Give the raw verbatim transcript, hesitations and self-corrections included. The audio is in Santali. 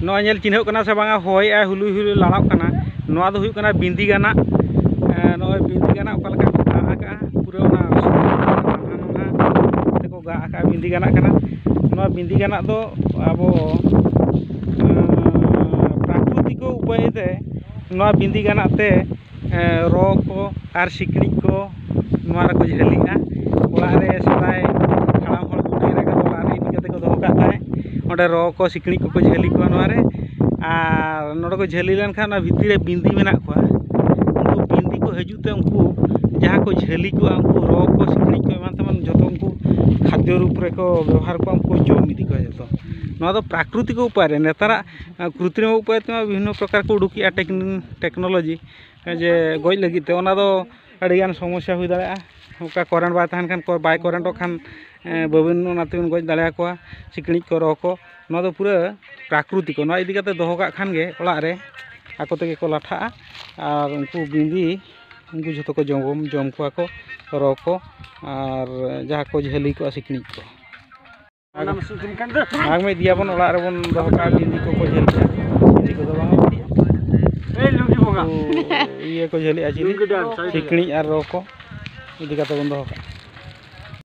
ᱱᱚᱜᱼᱚᱭ ᱧᱮᱞ ᱪᱤᱱᱦᱟᱹᱜ ᱠᱟᱱᱟ ᱥᱮ ᱵᱟᱝᱟ, ᱦᱚᱭᱮᱜᱼᱟᱭ, ᱦᱩᱞᱩᱭ ᱦᱩᱞᱩᱭ ᱞᱟᱲᱟᱜ ᱠᱟᱱᱟ᱾ ᱱᱚᱣᱟ ᱫᱚ ᱦᱩᱭᱩᱜ ᱠᱟᱱᱟ ᱵᱤᱸᱫᱤ ᱜᱟᱱᱟᱜ᱾ ᱮᱸ, ᱱᱚᱜᱼᱚᱭ ᱵᱤᱸᱫᱤ ᱜᱟᱱᱟᱜ ᱚᱠᱟ ᱞᱮᱠᱟ ᱠᱚ ᱜᱟᱜ ᱟᱠᱟᱜᱼᱟ, ᱯᱩᱨᱟᱹ ᱚᱱᱟ ᱱᱟᱱᱦᱟ ᱱᱟᱱᱦᱟ ᱛᱮᱠᱚ ᱜᱟᱜ ᱟᱠᱟᱜᱼᱟ, ᱵᱤᱸᱫᱤ ᱜᱟᱱᱟᱜ ᱠᱟᱱᱟ᱾ ᱱᱚᱣᱟ ᱵᱤᱸᱫᱤ ᱜᱟᱱᱟᱜ ᱫᱚ ᱟᱵᱚ, ᱮᱸ, ᱯᱨᱟᱠᱨᱤᱛᱤᱠ ᱩᱯᱟᱹᱭ ᱛᱮ ᱱᱚᱣᱟ ᱵᱤᱸᱫᱤ ᱜᱟᱱᱟᱜ ᱛᱮ, ᱮᱸ, ᱨᱚ ᱠᱚ ᱟᱨ ᱥᱤᱠᱲᱤᱡ ᱠᱚ ᱱᱚᱣᱟ ᱨᱮᱠᱚ ᱡᱷᱟᱹᱞᱤᱜᱼᱟ᱾ ᱚᱲᱟᱜ ᱨᱮ ᱥᱮᱫᱟᱭ ᱦᱟᱲᱟᱢ ᱦᱚᱲ ᱠᱚ ᱞᱟᱹᱭ ᱟᱠᱟᱫ, ᱚᱲᱟᱜ ᱨᱮ ᱤᱫᱤ ᱠᱟᱛᱮ ᱠᱚ ᱫᱚᱦᱚ ᱠᱟᱜ ᱛᱟᱦᱮᱸᱫ᱾ ᱚᱸᱰᱮ ᱨᱚ ᱠᱚ ᱥᱤᱠᱲᱤᱡ ᱠᱚᱠᱚ ᱡᱷᱟᱹᱞᱤ ᱠᱚᱣᱟ ᱱᱚᱣᱟ ᱨᱮ᱾ ᱟᱨ ᱱᱚᱰᱮ ᱠᱚ ᱡᱷᱟᱹᱞᱤ ᱞᱮᱱᱠᱷᱟᱱ ᱚᱱᱟ ᱵᱷᱤᱛᱤᱨ ᱨᱮ ᱵᱤᱸᱫᱤ ᱢᱮᱱᱟᱜ ᱠᱚᱣᱟ᱾ ᱩᱱᱠᱩ ᱵᱤᱸᱫᱤ ᱠᱚ ᱦᱤᱡᱩᱜ ᱛᱮ ᱩᱱᱠᱩ ᱡᱟᱦᱟᱸ ᱠᱚ ᱡᱷᱟᱹᱞᱤ ᱠᱚᱣᱟ, ᱩᱱᱠᱩ ᱨᱚ ᱠᱚ ᱥᱤᱠᱲᱤᱡ ᱠᱚ ᱮᱢᱟᱱ ᱛᱮᱢᱟᱱ ᱡᱚᱛᱚ ᱩᱱᱠᱩ ᱠᱷᱟᱫᱽᱭᱚ ᱨᱩᱯ ᱨᱮᱠᱚ ᱵᱮᱵᱚᱦᱟᱨ ᱠᱚᱣᱟ, ᱩᱱᱠᱩ ᱡᱚᱢ ᱤᱫᱤ ᱠᱚᱣᱟ ᱡᱚᱛᱚ᱾ ᱱᱚᱣᱟ ᱫᱚ ᱯᱨᱟᱠᱨᱤᱛᱤᱠ ᱩᱯᱟᱭ ᱨᱮ, ᱱᱮᱛᱟᱨᱟᱜ, ᱟᱸ, ᱠᱨᱩᱛᱨᱤᱢ ᱩᱯᱟᱭ ᱛᱮᱢᱟ ᱵᱤᱵᱷᱤᱱᱱᱚ ᱯᱨᱚᱠᱟᱨ ᱠᱚ ᱩᱰᱩᱠᱮᱜᱼᱟ ᱴᱮᱠᱱ-, ᱴᱮᱠᱱᱳᱞᱚᱡᱤ, ᱡᱮ ᱜᱚᱡ ᱞᱟᱹᱜᱤᱫ ᱛᱮ, ᱚᱱᱟ ᱫᱚ ᱟᱹᱰᱤᱜᱟᱱ ᱥᱚᱢᱚᱥᱥᱟ ᱦᱩᱭ ᱫᱟᱲᱮᱭᱟᱜᱼᱟ᱾ ᱚᱱᱠᱟ ᱠᱚᱨᱮᱱᱴ ᱵᱟᱭ ᱛᱟᱦᱮᱱ ᱠᱷᱟᱱ, ᱠᱚ-, ᱵᱟᱭ ᱠᱚᱨᱮᱱᱴᱚᱜ ᱠᱷᱟᱱ, ᱮᱸ, ᱵᱟᱹᱵᱤᱱ, ᱚᱱᱟ ᱛᱮᱵᱤᱱ ᱜᱚᱡ ᱫᱟᱲᱮᱭᱟᱠᱚᱣᱟ ᱥᱤᱠᱲᱤᱡ ᱠᱚ, ᱨᱚ ᱠᱚ᱾ ᱱᱚᱣᱟ ᱫᱚ ᱯᱩᱨᱟᱹ ᱯᱨᱟᱠᱨᱤᱛᱤᱠ᱾ ᱱᱚᱣᱟ ᱤᱫᱤ ᱠᱟᱛᱮ ᱫᱚᱦᱚ ᱠᱟᱜ ᱠᱷᱟᱱ ᱜᱮ ᱚᱲᱟᱜ ᱨᱮ ᱟᱠᱚ ᱛᱮᱜᱮ ᱠᱚ ᱞᱟᱴᱷᱟᱜᱼᱟ᱾ ᱟᱨ ᱩᱱᱠᱩ ᱵᱤᱸᱫᱤ, ᱩᱱᱠᱩ ᱡᱷᱚᱛᱚ ᱠᱚ ᱡᱚᱢ, ᱡᱚᱢ ᱠᱚᱣᱟ ᱠᱚ ᱨᱚ ᱠᱚ, ᱟᱨ ᱡᱟᱦᱟᱸ ᱠᱚ ᱡᱷᱟᱹᱞᱤ ᱠᱚᱜᱼᱟ ᱥᱤᱠᱲᱤᱡ ᱠᱚ᱾ ᱚᱱᱟ ᱢᱟ ᱥᱤᱛᱩᱝ ᱠᱟᱱ ᱫᱚ᱾ ᱢᱟᱜᱽ ᱢᱤᱫ ᱤᱫᱤᱭᱟᱵᱚᱱ ᱚᱲᱟᱜ ᱨᱮᱵᱚᱱ ᱫᱚᱦᱚ ᱠᱟᱜᱼᱟ, ᱵᱤᱸᱫᱤ ᱠᱚᱠᱚ ᱡᱷᱟᱹᱞᱤᱜᱼᱟ᱾ ᱵᱤᱸᱫᱤ ᱠᱚᱫᱚ ᱵᱟᱝ ᱤᱫᱤᱭᱟ᱾ ᱮᱭ ᱞᱩᱜᱤ ᱵᱚᱸᱜᱟ᱾ ᱩᱱᱠᱩ ᱤᱭᱟᱹ ᱠᱚ ᱡᱷᱟᱹᱞᱤᱜᱼᱟ, ᱪᱤᱞᱤ? ᱞᱩᱜᱤ ᱰᱟᱱ, ᱥᱟᱭᱤᱰ ᱨᱮ᱾ ᱥᱤᱠᱲᱤᱡ ᱟᱨ ᱨᱚ ᱠᱚ ᱤᱫᱤ ᱠᱟᱛᱮ ᱵᱚᱱ ᱫᱚᱦᱚ ᱠᱟᱜᱼᱟ᱾